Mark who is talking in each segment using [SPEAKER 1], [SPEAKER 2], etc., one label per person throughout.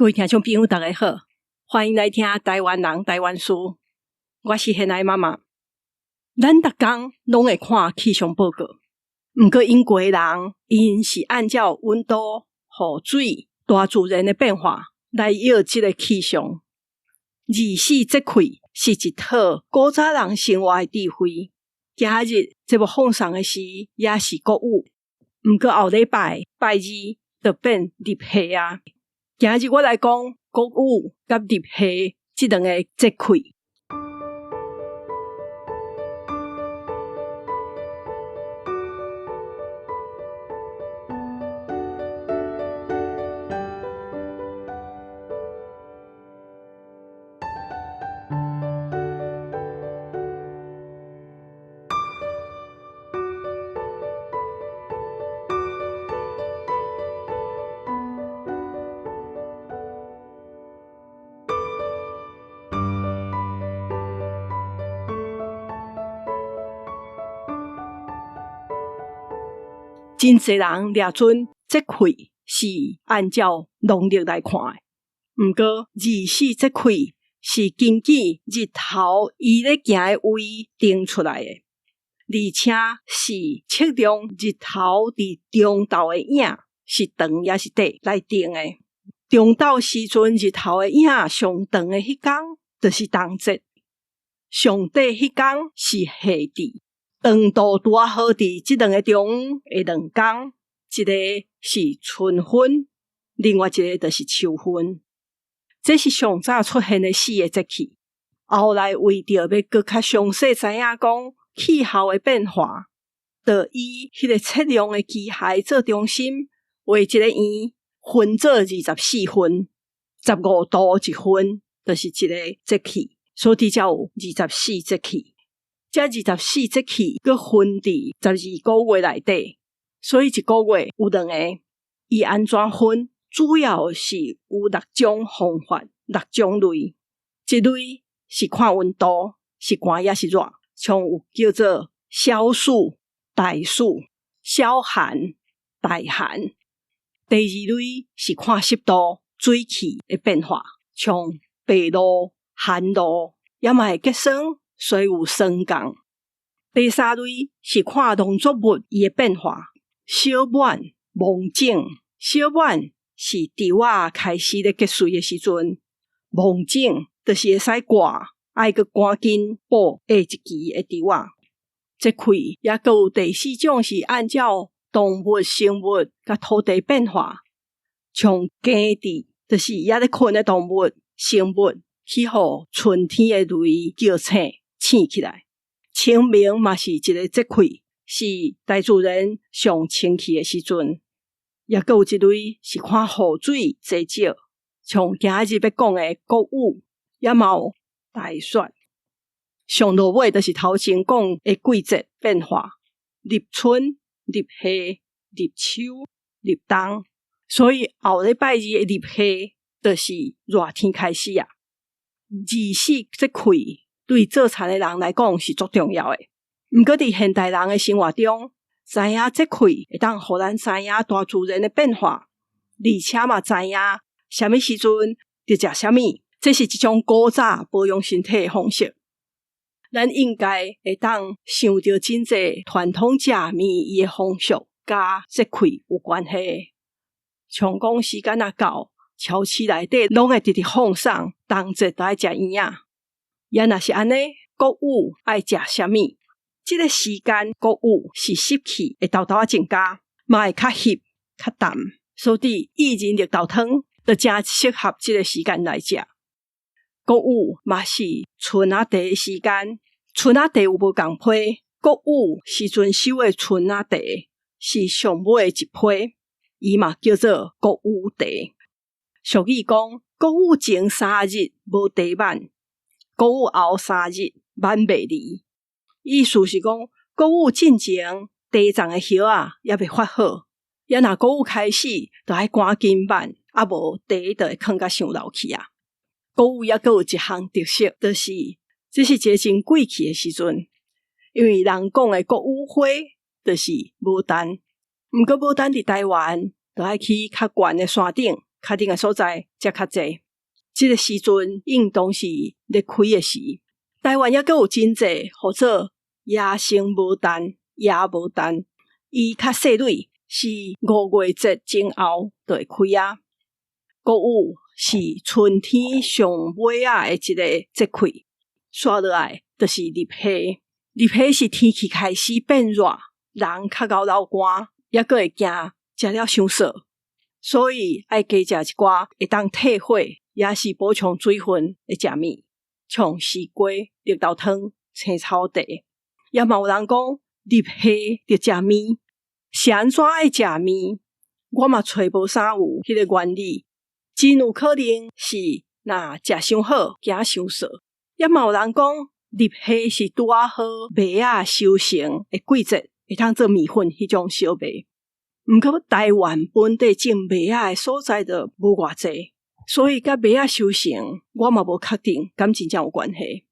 [SPEAKER 1] 各位聽眾朋友，大家好，歡迎來聽台灣人台灣事。我是現愛媽媽。咱逐工攏會看氣象報告，毋過英國人𪜶是按照溫度、雨水、大自然的變化來臆這个氣象。二十四節氣是一套古早人生活的智慧。今日節目放送的時也是穀雨，毋過後禮拜拜二就變立夏啊。今日我來講穀雨佮立夏這兩個節氣。真濟人掠準節氣是按照農曆來看的，毋過二十四節氣是根據日頭伊咧行的位定出來的，而且是測量日頭佇中晝的影是長抑是短來定的。中晝時陣日頭的影上長的彼工，就是冬節；上短彼工是夏至。長度拄仔好佇這兩个中的兩工，一个是春分，另外一个就是秋分。這是上早出現的四个節氣。後來為著欲閣較詳細知影講氣候的變化，就以彼个測量的機械做中心，畫一个圓，分做24分，15度一分，就是一个節氣，所以才有二十四節氣。這二十四節氣閣分佇12個月內底，所以一個月有兩个。伊按怎分？主要是有六種方法，六種類。一類是看溫度，是寒抑是熱，像有叫做小暑、大暑、小寒、大寒。第二類是看濕度、水汽的變化，像白露、寒露，也嘛會結霜。所以有霜降。第三類是看農作物伊的變化，小滿、芒種。小滿是稻仔開始咧結穗的時陣，芒種就是會使割，愛閣趕緊補下一期的稻仔。節氣抑閣有第四種是按照動物、生物佮土地變化，像雞佇，就是猶咧睏的動物、生物去予春天的雷叫醒。醒起來，清明嘛是一个節氣，是大自然上清氣的時陣。抑閣有一類是看雨水濟少，像今日欲講的穀雨，也嘛有大雪。上落尾就是頭前講的季節變化，立春、立夏、立秋、立冬。所以後禮拜二的立夏，就是熱天開始啊。二十四節氣對做田的人來講是足重要的。毋過佇現代人的生活中，知影節氣會當予咱知影大自然的變化，而且嘛知影啥物時陣著食啥物，這是一種古早保養身體的方式。咱應該會當想著真濟傳統食物伊的風俗佮節氣有關係。像講時間若到，超市內底攏會直直放送冬節著愛食圓仔。也若是按呢，穀雨愛食啥物？這个時間穀雨是濕氣會沓沓仔增加，嘛會較翕、較澹，所以薏仁綠豆湯就誠適合這个時間來食。穀雨嘛是春仔茶的時間，春仔茶有無仝批？穀雨時陣收的春仔茶是上尾的一批，伊嘛叫做穀雨茶。俗語講，穀雨前三日無茶挽。穀雨後三日挽袂離，意思是講穀雨進前茶叢的葉仔猶未發好，也若穀雨開始，就愛趕緊挽，啊無茶就會囥甲傷老去啊。穀雨猶閣有一項特色，就是這是一个真貴氣的時陣，因為人講的穀雨花就是牡丹，毋過牡丹佇台灣，就愛去較懸的山頂。較冷的所在才較濟。這个時陣應當是咧開的時。台灣猶閣有真濟號做野生牡丹、野牡丹，伊較細蕊，是五月節前後就會開啊。穀雨是春天上尾仔的一個節氣，紲落來就是入夏。入夏是天氣開始變熱，人較𠢕流汗，猶閣會驚食了傷燥，所以愛加食一寡會當退火，也是補充水分的食物，像絲瓜、綠豆湯、青草茶。也嘛有人講入夏著食麵，是按怎愛食麵？我嘛揣無啥有彼个原理，真有可能是若食傷好，驚傷燥。也嘛有人講入夏是拄仔好麥仔收成的季節，會通做麵粉彼種燒麥。毋過台灣本地種麥仔的所在就無偌濟，所以佮麥仔收成，我嘛無確定敢真正有關係。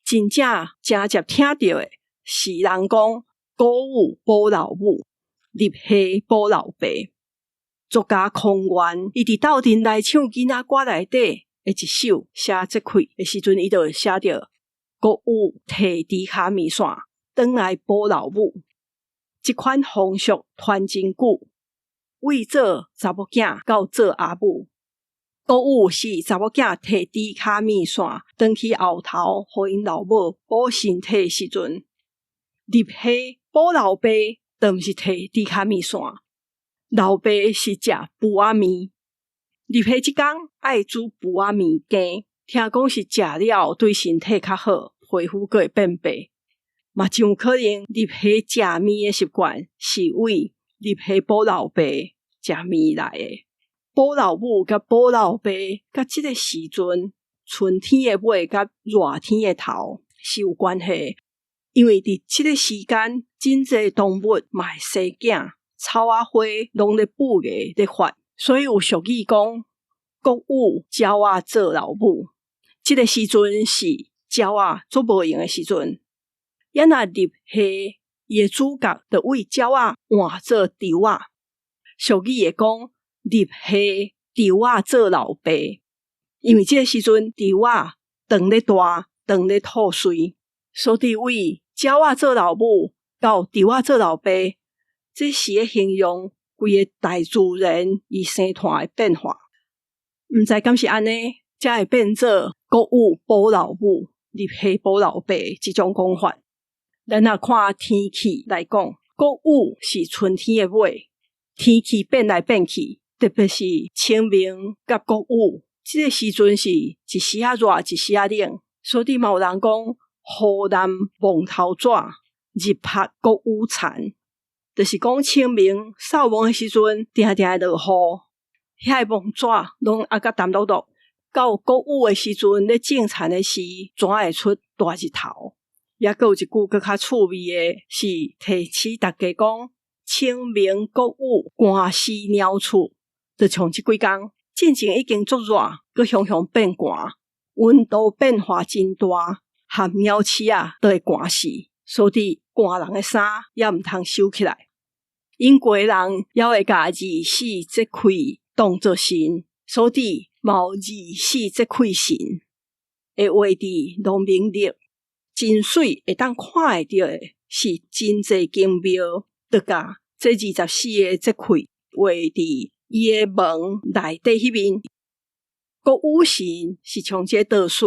[SPEAKER 1] 真正誠捷聽著的是人講穀雨補老母，入夏補老爸。作家康源伊佇鬥陣來唱囡仔歌內底的一首寫節氣的時陣，伊就寫著穀雨提豬跤麵線，轉來補老母。這款風俗傳真久，為做查某囝到做阿母。穀雨是查某囝提豬跤麵線，轉去後頭，予𪜶老母補身體的時陣。入夏補老爸，就毋是提豬跤麵線，老爸是食櫥仔麵。入夏這工愛煮櫥仔麵羹，聽講是食了對身體較好，皮膚閣會變白。嘛真有可能入夏食麵的習慣是為入夏補老爸食麵來的。補老母佮補老爸，佮這个時陣春天的尾佮熱天的頭是有關係，因為佇這个時間，真濟動物嘛會生囝，草仔花攏咧哺芽咧發，所以有俗語講：穀雨鳥仔做老母。這个時陣是鳥仔足無閒的時陣。咱若入夏，伊的主角就為鳥仔換做豬仔。俗語會講入夏豬仔做老爸，因為這个時陣豬仔長咧大，長咧吐穗，所以為鳥仔做老母到豬仔做老爸，這是咧形容規个大自然伊生態的變化。毋知敢是按呢，才會變做穀雨補老母，入夏補老爸這種講法。咱若看天氣來講，穀雨是春天的尾，天氣變來變去，特別是清明佮穀雨，這個時陣是一時仔熱，一時仔冷，所以嘛有人講雨淋墓頭紙，日曝穀雨田，就是講清明掃墓的時陣，定定會落雨，遐个墓紙攏壓甲澹漉漉，到穀雨的時陣咧種田的時，怎會出大日頭？猶閣有一句閣較趣味的，是提醒大家講：清明穀雨，寒死鳥鼠。就像這幾工，進前已經足熱，閣雄雄變寒，溫度變化真大，含鳥鼠仔都會寒死，所以寒人的衫也毋通收起來。𪜶家人猶會共二十四節氣當做神，所以嘛有二十四節氣神，會畫佇農民曆。真媠會當看會著的是真濟間廟，就共這二十四个節氣畫佇伊的門內底彼面。穀雨神是像這個道士，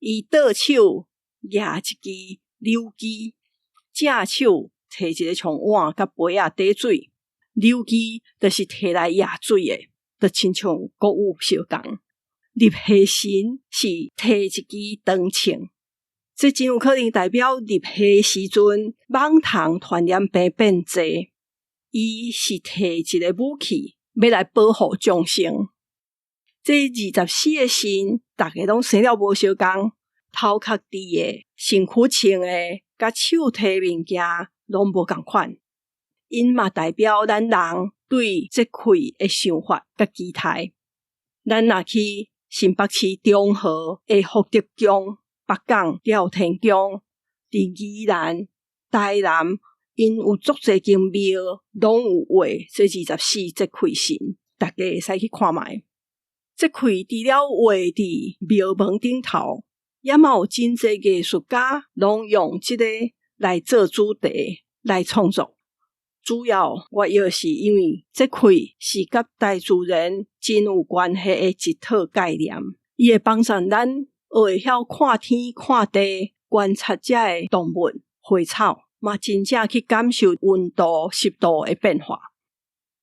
[SPEAKER 1] 伊倒手舉一支柳枝，正手提一个像碗佮杯仔底水，柳枝就是提來舀水的，就親像穀雨相仝。入夏神是提一支長銃。這真有可能代表入夏時陣，蠓蟲傳染病變濟，伊是提一个武器，欲來保護眾生。這二十四个神，逐个攏生了無相仝，頭殼直的、身軀穿的、佮手提物件攏無仝款。𪜶嘛代表咱人對節氣的想法佮期待。咱若去新北市中和的福德宮、北港廖天宮，佇宜蘭、台南，𪜶有足濟間廟，攏有畫這二十四節氣神，大家會使去看覓。節氣除了畫佇廟門頂頭，也嘛有真濟藝術家攏用這个來做主題來創作。主要原因是因為節氣是佮大自然真有關係的一套概念，伊會幫助咱學會曉看天看地，觀察遮的動物、花草，嘛真正去感受溫度、濕度的變化。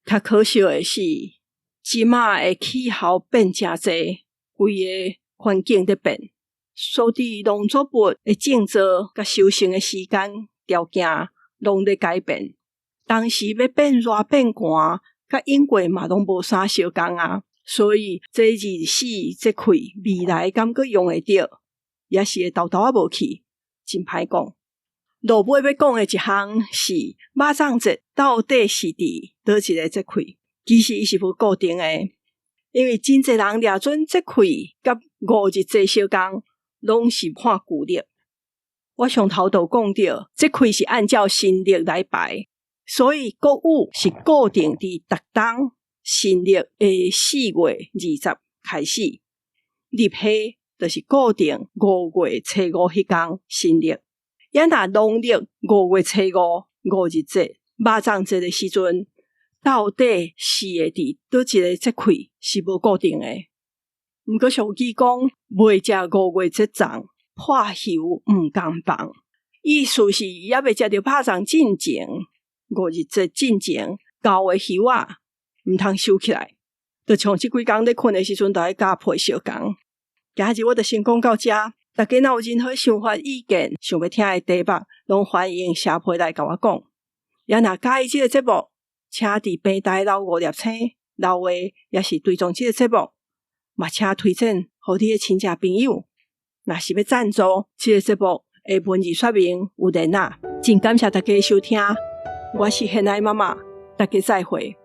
[SPEAKER 1] 較可惜的是，這馬的氣候變誠濟，規个環境咧變，所以農作物的種植佮收成的時間條件攏咧改變。當時欲變熱變寒，佮應過嘛攏無啥相仝啊。所以這二十四節氣未來敢閣用會著，也是會沓沓仔無去，真歹講。落尾欲講的一項是肉粽節到底是佇佗一个節氣？其實伊是無固定的，因為真濟人掠準節氣佮五日節相仝，攏是看舊曆。我上頭就講著，節氣是按照新曆來排，所以穀雨是固定佇逐冬新曆的4月20開始，入夏就是固定5月初五彼工新曆。也若農曆5月初五五日節肉粽節的時陣，到底是會佇佗一个節氣是無固定的。毋過俗語講，袂食五月節粽，破油毋甘放。意思是猶未食著肉粽進前，五日節進前舊的油仔毋通收起來。就像這幾工咧睏的時陣，就愛佮被相仝。今日我就先講到遮，大家若有任何想法、意見，想欲聽的題目，攏歡迎寫批來共我講。也若佮意這个節目，請佇平台留五粒星，留話，也是追蹤這个節目，嘛請推薦予你的親戚朋友。若是欲贊助這个節目的文字說明有連仔。真感謝大家的收聽，我是賢愛媽媽，大家再會。